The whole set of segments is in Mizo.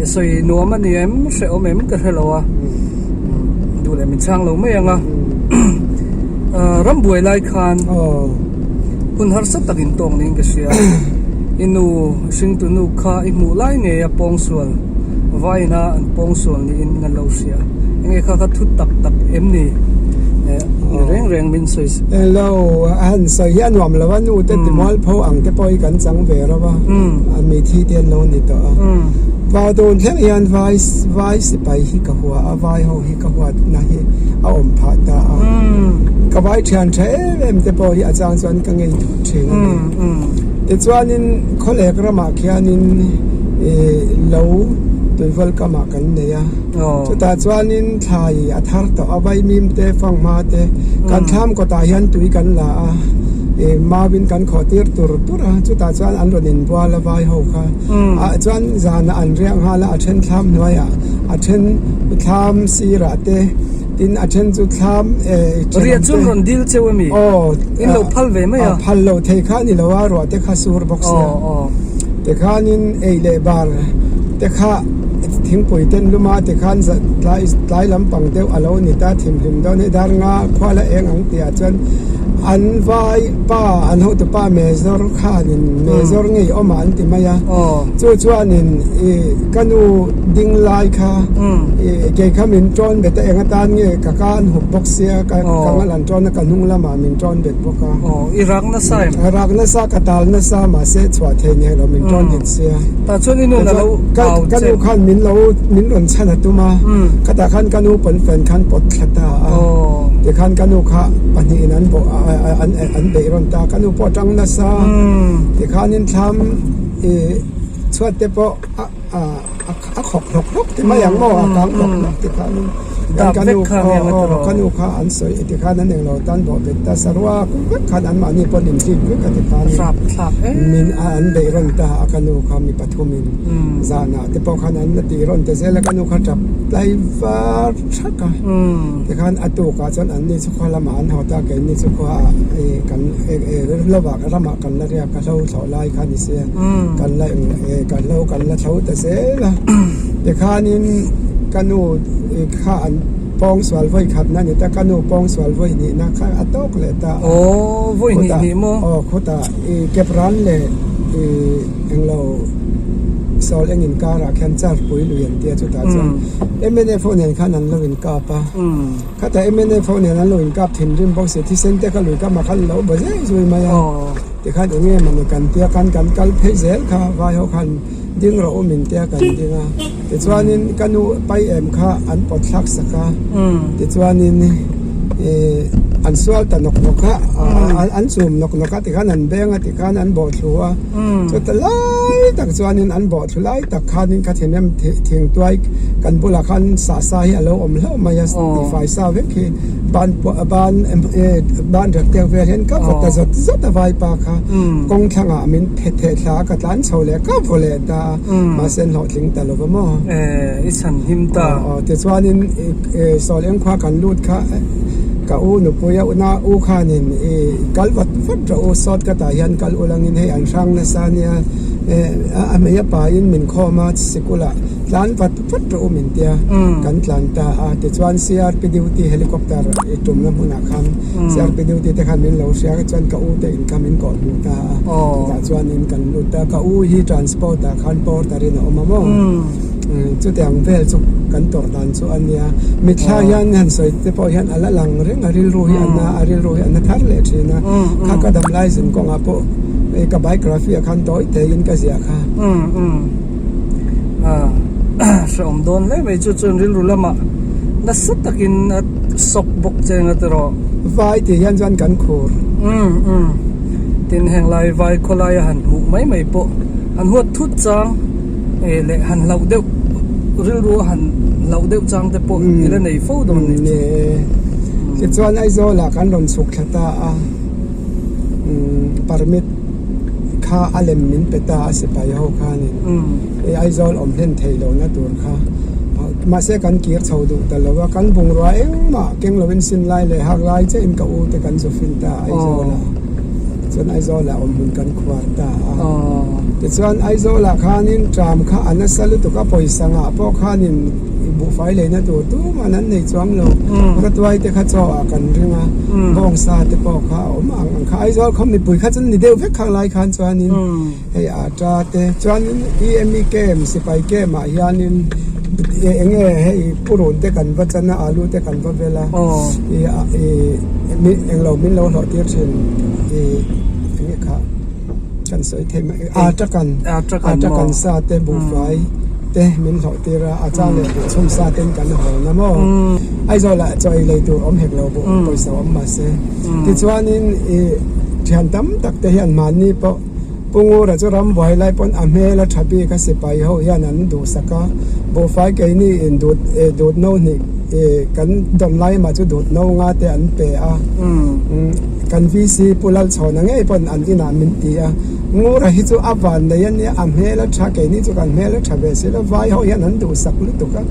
Sawi nuam a ni em, hrehawm em ka hre lo a, duh leh min chhang lo mai ang a. Rambuai lai khan hun harsa tak in tawk niin ka hria. I nu hringtu nu kha i hmuh lai ngei a pawngsual vaina an pawngsual niin kan lo hria. Enge kha kha thu tak tak em ni? Ni reng reng min sawi. Hello, a han sawi hi a nuam lo a, nu te timual pho ang te pawh hi kan chang ve reuh a, a mithi te an lo ni tawh a. Vau dawn thleng hian vai vai sipai hi ka hua a, vai ho hi ka huat na hi a awm phah ta a. Ka vai thian tha em em te pawh hi a chang chuan ka ngei thut thin a ni. Tichuanin khawlek ramah khianin ih lo tuivawl kamah kan nei a, chutah chuanin thlai a thar tawh a, vaimim te fanghma te kan thlam kawtah hian tui kan la a, ih mauin kan khawh tir tur tur a, chutah chuan an rawn inbual a vai ho kha. Ah chuan zanah an riah nghal a, a then thlam hnuaiah a then thlam sirah te tin a then chu thlam eh Riah chuan rawn dil cheu ami? Aw In lo phal ve mai a? Phal lo thei kha a ni lo a, ruah te kha sur bawk sia. Tikhanin ei leh bar te kha thingpui ten lum a tikhan tlai tlai lampang deuh a lo ni ta thimhlim dawn hei dar nga khua la eng ang tih ah chuan an vai pa an hotu pa Mezawr khanin Mezawr ngei awm ah an ti mai a chu chuanin ih ka nu ding lai kha ih kei kha min tawn bet a eng atan nge ka ka an hup bawk sia ka ka ngal an tawn a ka hnung lamah min tawn bet bawk a. I rak nasa em? Rak nasa ka tal nasa mahse chhuah thei ni lo min tawn bet sia. Tah chuan i nun a lo au che. Ka nu khan min lo min rawn chhan a tum a khatah khan ka nu pawnfen khan pawt thla ta a tikhan ka nu kha pahnihin an bawh an an beih rawn ta ka nu pawh a tang nasa tikhanin thlam ih chhuat te pawh a a khawk hlawk hlawk ti mai ang maw a kang hlawk hlawk ti khanin ka nu ka nu kha an sawi tikhan an englo tan bawh bet ta saruak vek khan anmahni pawh an inhlim vek a tikhanin min an beih rawn ta a ka nu kha mi pathumin zanah te pawh khan an la tih rawn ta zel a ka nu kha tap tlai var thak a tikhan a tukah chuan anni chu khaw lamah an haw ta keini chu khuaah kan lovah ramah kan la riak a hlo thlawh lai kha ni sia kan la kan hlo kan la thlo ta zel a tikhanin ka nu kha an pawng sual vawi khat na ni ta ka nu pawng sual vawi hnih na kha a tawk leh ta a khutah aw khutah kepran leh englo sawl eng inkarah khian char pui lui an tia chutah chuan mnf ho nen khan an lo inkap a khatah mnf ho nen an lo inkap thinrim bawk si thisen te kha lui kamah khan lo ba zui zui mai a tikhan eng nge mawni kan tia khan kan kal phei zel kha vai ho khan ding rawh u min tia kan ding a tichuanin ka nu pai em kha an pawt thlak sak a tichuanin ih an sual ta nawk nawk a an chum nawk nawk a tikhan an beng a tikhan an bawh thlu a. Chuta lai tak chuanin an bawh thlu lai tak khanin ka thinem thingtuai kan bulah khan sah sa hi a lo awm hlauh mai a tifai sa vek hi ban ban ban rek tek vel hian ka vaw ta zawt zawt a vaipa kha kawng thlangah min phe theh thla a ka tlan chho leh ka vaw leh ta a mahse an hlawhtling ta lo va maw. I chhan him ta. Tichuanin sawl engkhua kan lut kha ka u nupui a una u khanin i kal vat vat rawh u sawt ka tah hian kal ulangin hei an hrang nasa ania a hmei a pain min khawm a sikulah tlan vat vat rawh u min tia kan tlan ta a tichuan CRP duty helicopter i tumna hmunah khan CRP duty te khan min lo hria chuan ka u te in kha min kawh hmuh ta a chutah chuanin kan lut ta ka u hi transport ah khan porter in a awm a maw. Chutiang vel chu kan tawrh dan chu a nia. Mitthla hian han sawi te pawh hian a la lang reng a, rilru hi a na a, rilru hi a na thar leh thin a. Kha ka dam lai zin kawngah pawh ka biography ah khan tawi teiin ka ziah kha. Hrehawm dawn hle mai chu chuan rilru lamah nasa takin a sawk bawk che anga tiraw. Vai tih hian chuan kan khur. Tin heng lai vai khawlaia han hmuh mai mai pawh an huat thut chang. Eh leh han hlauh deuh rilru a han hlauh deuh chang te pawh i la nei fo dawn ni chu. Tichuan Aizawl ah kan rawn chhuk thla ta a, permit kha a lem min pe ta a sipai ho khanin hei Aizawl awm hlen thei lo na tur kha mahse kan kir chho duh ta lo a, kan bungrua engmah keng lovin sin lai leh hak lai chiahin ka u te kan zu fin ta a Aizawl ah. Chuan Aizawlah awmhmun kan khuar ta a. Tichuan Aizawlah khanin tram kha a nasa lutuk a, pawisa ngah pawh khanin buhfai leina tur tumah an nei chuang lo. Rawtuai te kha chaw ah kan ring a, bawngsa te pawh kha a awm ang ang kha. Aizawl khaw mipui kha chu ni deuh vek khang lai khan chuanin hei ata te chuanin EME camp sipai camp ah hianin eng nge hei purun te kan va chan a alu te kan va vel a ih englo min lo hlawh tir thin ih eng nge kha kan sawi thei mai ata kan ata kan sa te buhfai te min hlawh tir a a chang leh buh chhum sa ten kan hawn a maw Aizawl ah chaw ei lei tur awm hek lo buh pawisa awm mahse tichuanin ih thian tam tak te hian mahni pawh Pu Ngura chu rambuai lai pawn a hmel a tha bik a sipai ho hian an duhsak a, buhfai keini in dut eh dut no hnih eh kan dawn lai mah chu dut no nga te an pe a, kan VC Pu Lalchhawna ngei pawn an inah min ti a, Ngura hi chu a van nei a nia a hmel a tha keini chu kan hmel a tha ve si lo vai ho hian an duhsak lutuk a,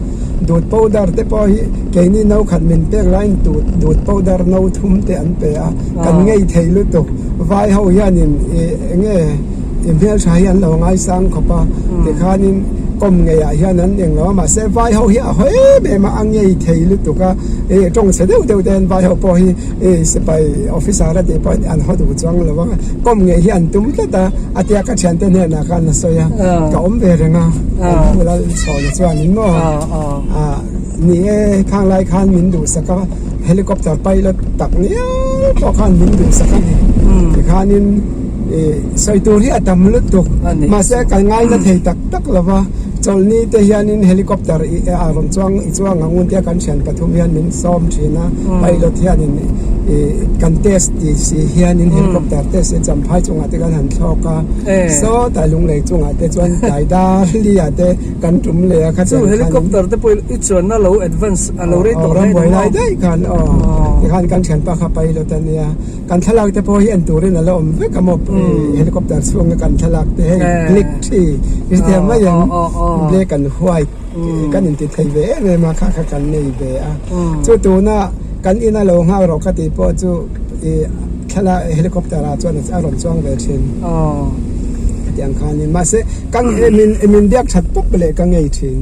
dut powder te pawh hi keini no khat min pek laiin dut dut powder no thum te an pe a, kan ngei thei lutuk. Vai ho hianin ih eng nge i hmeltha hi an lo ngaisang khawp a tikhanin kawm ngeiah hian an eng lo a mahse vai ho hi a haw em em a a ngei thei lutuk a ih tawng chhe deuh deuh te hian vai ho pawh hi ih sipai officer a tih pawh an haw duh chuang lo a kawm ngei hi an tum tlat a a tia ka thiante hnenah khan a sawi a ka awm ve reng a an bula chhawna chuanin maw ah ni e khang lai khan min duhsak a. Helicopter pilot tak ngial pawh khan min duhsak a ni. Tikhanin ih sawi tur hi a tam lutuk. Mahse kan ngaina thei tak tak lo va, chawlhni te hianin helicopter ih a rawn chuang i chuang ang un tia kan thian pathum hian min sawm thin a. Pilot hianin ih kan test ti si hianin helicopter test hi champhai chungah te kan han thlawk a. Sawtah lunglei chungah te chuan tlai dar lia te kan tum leh a kha Chu helicopter te pawh i chuanna lo advance a lo rei tawh hle ni maw? Daih khan aw tikhan kan thianpa kha pilot a nia kan thlalak te pawh hi en turin a la awm vek a maw helicopter chhunga kan thlalak te hei black thi i hrethiam mai em black and white kan inti thei ve em em a kha kha kan nei ve a chu tuna kan ina lo nghak rawh ka tih pawh chu ih thlalak helicopter ah chuan a rawn chuang ve thin hetiang khanin mahse Ka min biak that pawp leh ka ngei thin.